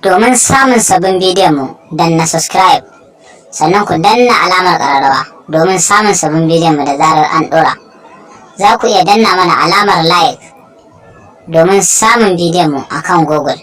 Domin samun sabbin bidiyon mu, danna subscribe, sannan ku danna alamar ƙararrawa domin samun sabbin bidiyon mu da zarar an ɗora. Za ku iya danna mana alamar like domin samun bidiyon mu akan Google.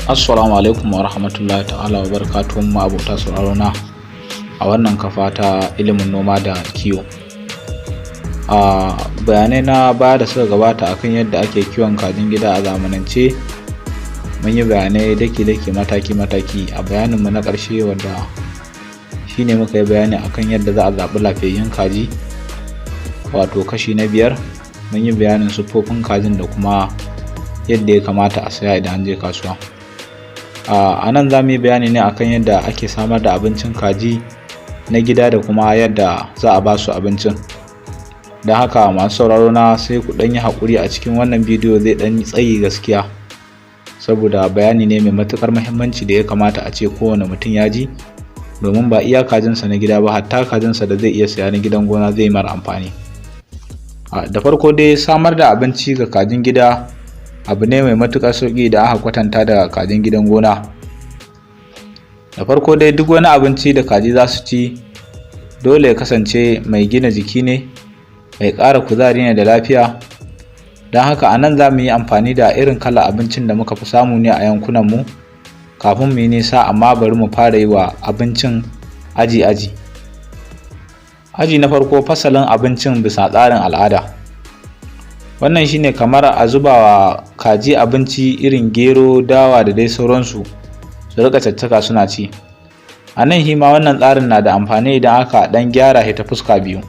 Assalamu alaikum wa rahmatullahi ta'ala wa barakatuhu, abota sauraro na a wannan kafa ta ilimin noma da kiwo. A bayanai na baya da suka gabata akan yadda ake kiwon kajin gida a zamanance, mun yi bayanai daki-daki, mataki-mataki. A bayaninmu na ƙarshe, wanda shine muka yi bayani akan yadda za a zaɓi lafiyayyun kaji, wato kashi na 5, mun yi bayanin siffofin kajin da kuma yadda ya kamata a saya idan an je kasuwa. A nan za mu yi bayani ne akan yadda ake samar da abincin kaji na gida da kuma yadda za a ba su abincin. Don haka, masu sauraro na, sai ku ɗan yi haƙuri, a cikin wannan bidiyo zai ɗan yi tsayi gaskiya, saboda bayani ne mai matuƙar muhimmanci da ya kamata a ce kowane mutum ya ji, domin ba iya kajinsa na gida ba, hatta kajinsa da zai iya saya na gidan gona zai mara amfani. Da farko dai, samar da abinci ga kajin gida abu ne mai matuƙar sauƙi da aka kwatanta da kajin gidan gona. Da farko dai, duk wani abinci da kaji za su ci dole ya kasance mai gina jiki ne, mai ƙara kuzari ne da lafiya. Don haka a nan za mu yi amfani da irin kalar abincin da muka fi samu ne a yankunanmu. Kafin mu yi nisa amma, bari mu fara yi wa abincin aji-aji. Aji na farko, fasalin abincin bisa tsarin al'ada. Wannan shine kamar a zuba wa kaji abinci irin gero, dawa da dai sauransu, su rika caccaka suna ci. A nan shi ma wannan tsarin na da amfani idan aka dan gyara shi ta fuska biyu.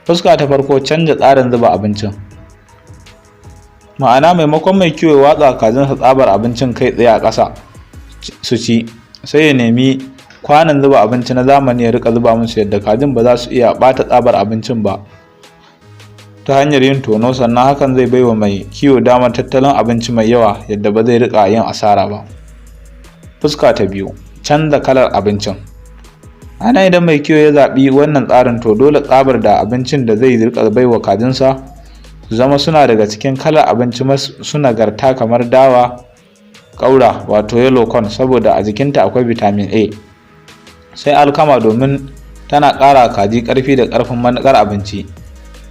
Fuska ta farko, canza tsarin zuba abincin. Ma'ana, maimakon mai kiwo ya watsa kajinsa tsabar abincin kai tsaye a ƙasa su ci, sai ya nemi kwanon zuba abinci na zamani ya rika zuba musu, yadda kajin ba za su iya ɓata tsabar abincin ba ta hanyar yin tono. Sannan hakan zai baiwa mai kiwo damar tattalin abinci mai yawa, yadda ba zai rika yin asara ba. Fuska ta biyu, canza kalar abincin. Ana idan mai kiwo ya zaɓi wannan tsarin, to dole tsabar da abincin da zai rika baiwa kajinsa su zama suna daga cikin kalar abinci masu nagarta, kamar dawa ƙaura, wato yellow corn, saboda a jikinta akwai vitamin A, sai alkama, domin tana ƙara kaji ƙarfi da ƙarfin manuƙar abinci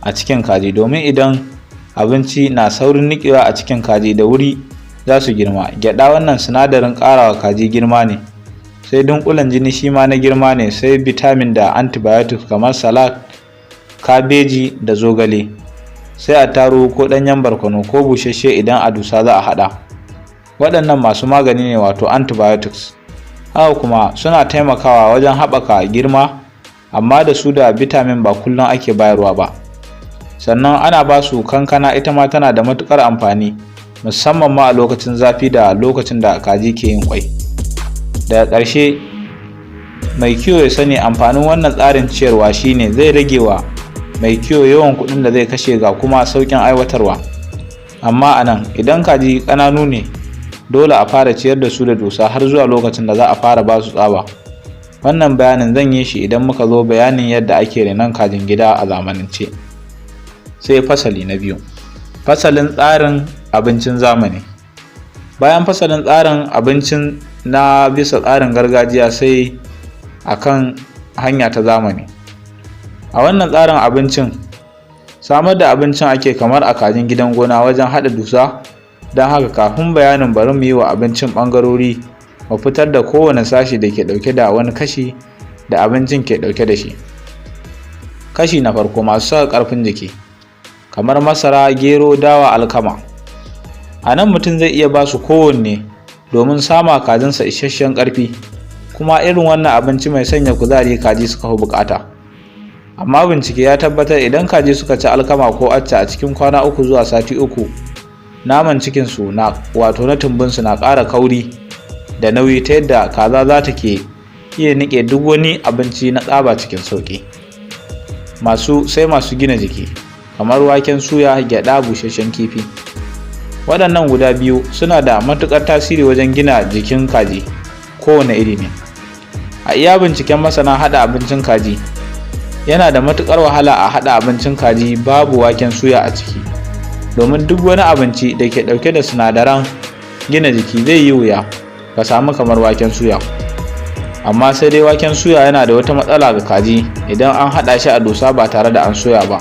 a cikin kaji, domin idan abinci na saurin niƙewa a cikin kaji, da wuri za su girma. Gyaɗa, wannan sinadarin ƙarawa kaji girma ne. Sai dunƙulen jini, shi ma na girma ne. Sai vitamin da antibiotics kamar salad, kabeji da zogale. Sai attarugu ko ɗanyen barkono ko busasshe idan a dusa za a haɗa. Waɗannan masu magani ne, wato antibiotics. Haka kuma suna taimakawa wajen haɓaka girma, amma da su da vitamin ba kullum ake bayarwa ba. Sannan ana ba su kankana, ita ma tana da matuƙar amfani, musamman ma a lokacin zafi da lokacin da kaji ke yin ƙwai. Daga ƙarshe, mai kiwo ya sani, amfanin wannan tsarin ciyarwa shine zai rage wa mai kiwo yawan kuɗin da zai kashe, ga kuma sauƙin aiwatarwa. Amma a nan, idan kaji ƙananu ne, dole a fara ciyar da su da dusa har zuwa lokacin da za a fara ba su tsaba. Wannan bayanin zan yi shi idan muka zo bayanin yadda ake renon kajin gida a zamanance. Sai fasali na biyu, fasalin tsarin abincin zamani. Bayan fasalin tsarin abincin na bisa tsarin gargajiya, sai akan hanya ta zamani. A wannan tsarin abincin, samar da abincin ake kamar a kajin gidan gona wajen haɗa dusa. Don haka, kafin bayanin, bari mu yi wa abincin ɓangarori, mu fitar da kowane sashi da ke ɗauke da wani kashi da abincin ke ɗauke da shi. Kashi na farko, masu saka ƙarfin jiki, kamar masara, gero, dawa, alkama. A nan mutum zai iya ba su kowanne domin sama kajinsa isasshen ƙarfi, kuma irin wannan abinci mai sanya kuzari kaji suka fi buƙata. Amma bincike ya tabbatar, idan kaji suka ci alkama ko acca, a cikin kwana 3 zuwa sati 3, naman cikinsu na, wato na tumbinsu, na ƙara kauri da nauyi, ta yadda kaza za ta ke iya niƙe duk wani abinci na tsaba cikin sauƙi. Masu sai masu gina jiki, kamar waken suya, gyaɗa, busasshen kifi. Waɗannan guda biyu suna da matuƙar tasiri wajen gina jikin kaji kowane iri ne. A iya binciken masana haɗa abincin kaji, Yana da matuƙar wahala a haɗa abincin kaji babu waken suya a ciki, domin duk wani abinci da ke ɗauke da sinadaran gina jiki zai yi wuya ka samu kamar waken suya. Amma sai dai waken suya yana da wata matsala ga kaji idan an haɗa shi a dusa ba tare da an soya ba,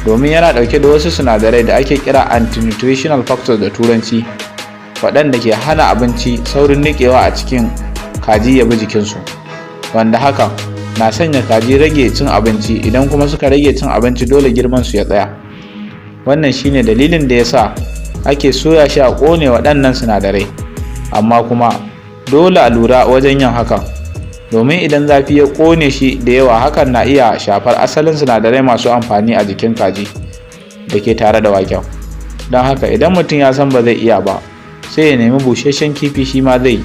domin yana ɗauke da wasu sinadarai da ake kira anti-nutritional factors da Turanci, waɗanda ke hana abinci saurin niƙewa a cikin kaji ya bi jikinsu, wanda hakan na sanya kaji rage cin abinci. Idan kuma suka rage cin abinci, dole girman su ya tsaya. Wannan shine dalilin da yasa ake soya shi a ƙone waɗannan sinadarai. Amma kuma dole a lura wajen yin hakan, domin idan zafi ya ƙone shi da yawa, hakan na iya shafar asalin sinadarai masu amfani a jikin kaji da ke tare da waken. Don haka idan mutum ya san ba zai iya ba, sai ya nemi busasshen kifi, shi ma zai yi.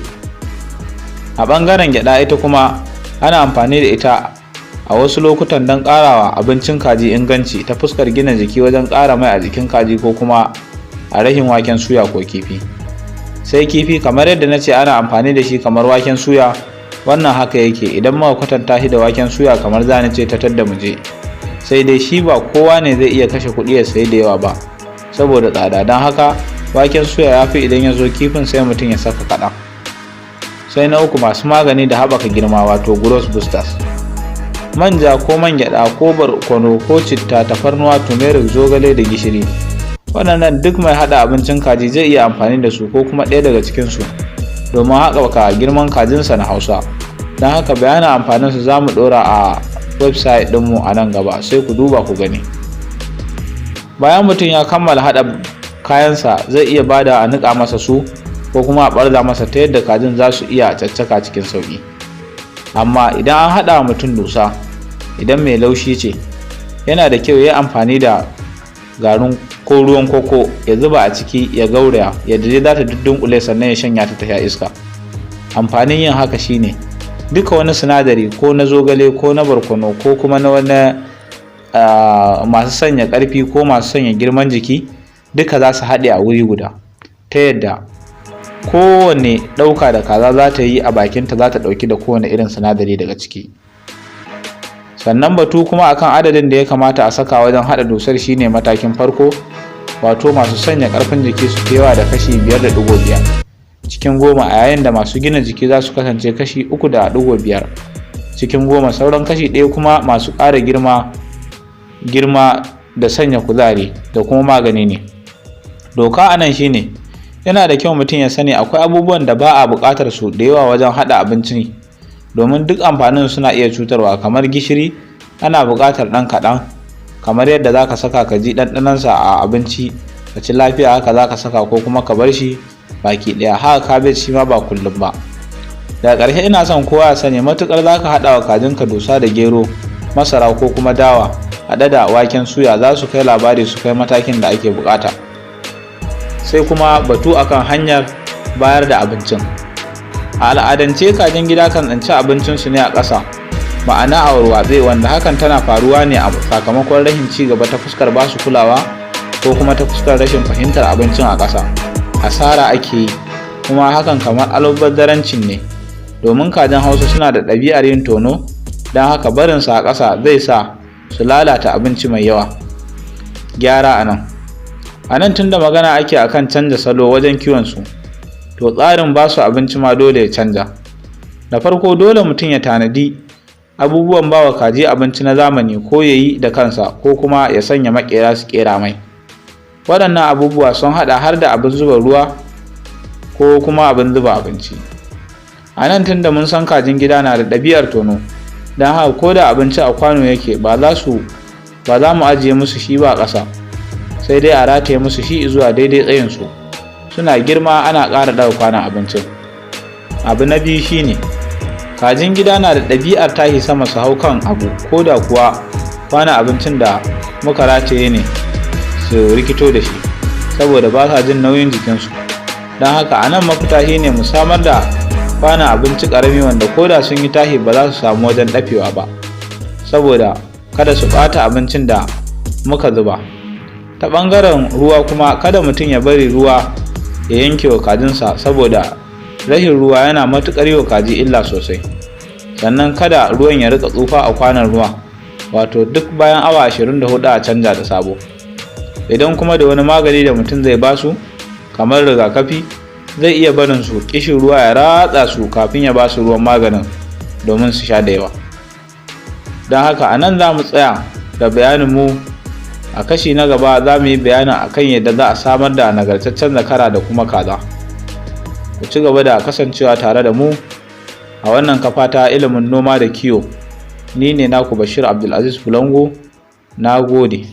A ɓangaren gyaɗa, ita kuma ana amfani da ita a wasu lokutan don ƙarawa abincin kaji inganci ta fuskar gina jiki, wajen ƙara mai a jikin kaji, ko kuma a rahin waken suya ko kifi. Sai kifi, kamar yadda na ce ana amfani da shi kamar waken suya, wannan haka yake. Idan muka kwatanta shi da waken suya, kamar zani ce ta tadda muje. Sai dai shi ba kowa ne zai iya kashe kuɗi ya sayi da yawa ba saboda tsada. Don haka waken suya ya fi. Idan ya zo kifin, sai mutum ya saka kaɗan. Sai na uku, masu magani da haɓaka girma, wato growth boosters: manja ko man gyaɗa ko barkono ko citta, tafarnuwa, turmeric, zogale da gishiri. Waɗannan duk mai haɗa abincin kaji zai iya amfani da su ko kuma ɗaya daga cikinsu domin haɓaka girman kajinsa na Hausa. Don haka bayanin amfaninsu za mu ɗora a website ɗinmu a nan gaba, sai ku duba ku gani. Bayan mutum ya kammala haɗa kayansa, zai iya bada a niƙa masa su ko kuma a ɓarza masa ta yadda kajin za su iya caccaka cikin sauƙi. Amma idan an haɗa wa mutum dusa, idan mai laushi ce, yana da kyau ya yi amfani da garin ko ruwan koko ya zuba a ciki ya gauraya yadda dai za ta dudunkule, sannan ya shanya ta ta sha iska. Amfanin yin haka shine duka wani sinadari, ko na zogale ko na barkono ko kuma na wani masu sanya ƙarfi ko masu sanya girman jiki, duka za su haɗe a wuri guda, ta yadda kowane ɗauka da kaza za ta yi a bakinta za ta ɗauki da kowane irin sinadari daga ciki. Sannan batu kuma akan adadin da ya kamata a saka wajen haɗa dusar shine, matakin farko, wato masu sanya ƙarfin jiki, su fi yawa da kashi 5.5 cikin 10, a yayin da masu gina jiki za su kasance kashi 3.5 cikin 10, sauran kashi 1 kuma masu ƙara girma girma da sanya kuzari da kuma magani ne. Doka a nan shine, yana da kyau mutum ya sani akwai abubuwan da ba a buƙatar su da yawa wajen haɗa abinci, domin duk amfanin suna iya cutarwa. Kamar gishiri, ana buƙatar ɗan kaɗan. Kamar yadda za ka saka ka ji ɗanɗanonsa a abinci ka ci lafiya, haka za ka saka ko kuma ka bar shi baki ɗaya. Haka kabej shi ma ba kullum ba. Daga ƙarshe, ina son kowa ya sani, matuƙar za ka haɗa wa kajinka dusa da gero, masara ko kuma dawa haɗe da waken suya, za su kai labari, su kai matakin da ake buƙata. Sai kuma batu akan hanyar bayar da abincin. A al'adance, kajin gida kan tsinci abincinsu ne a ƙasa, ma'ana a warwatse, wanda hakan tana faruwa ne a sakamakon rashin ci gaba ta fuskar basu kulawa ko kuma ta fuskar rashin fahimtar abincin a ƙasa asara ake yi. Kuma hakan kamar almubazarancin ne, domin kajin Hausa suna da ɗabi'ar yin tono. Don haka barinsa a ƙasa zai sa su lalata abinci mai yawa. Gyara a nan, tunda magana ake akan canza salo wajen kiwon su, to tsarin ba su abinci ma dole ya canja. Da farko, dole mutum ya tanadi abubuwan bawa kaji abinci na zamani, ko ya yi da kansa ko kuma ya sanya maƙera su ƙera mai. Waɗannan abubuwa sun haɗa har da abin zuba ruwa ko kuma abin zuba abinci. A nan, tunda mun san kajin gida na da ɗabi'ar tono, don haka ko da abinci a kwano yake, ba za mu ajiye musu shi ba a ƙasa, sai dai a rataye musu shi zuwa daidai tsayinsu. Suna girma ana ƙara ɗaga kwanon abincin. Abu na biyu shine, kajin gida na da ɗabi'ar tashi sama su hau kan abu, ko da kuwa kwanon abincin da muka rataye ne, su rikito da shi saboda ba sa jin nauyin jikinsu. Don haka a nan mafita shine mu samar da kwanon abinci ƙarami, wanda ko da sun yi tashi ba za su samu wajen ɗafewa ba, saboda kada su ɓata abincin da muka zuba. Ta ɓangaren ruwa kuma, kada mutum ya bari ruwa ya yanke wa kajinsa, saboda rashin ruwa yana matuƙar yi wa kaji illa sosai. Sannan kada ruwan ya rika tsufa a kwanon ruwa, Wato duk bayan awa 24 a canja da sabo. Idan kuma da wani magani da mutum zai basu, kamar rigakafi, zai iya barin su kishin ruwa ya ratsa su kafin ya basu ruwan maganin domin su sha da yawa. Don haka a nan za mu tsaya da bayanin mu. A kashi na gaba za mu yi bayanin akan yadda za a samar da nagartaccen zakara da kuma kaza. Ku ci gaba da kasancewa tare da mu a wannan kafa ta ilimin noma da kiwo. Ni ne naku Bashir Abdulaziz Fulango. Na gode.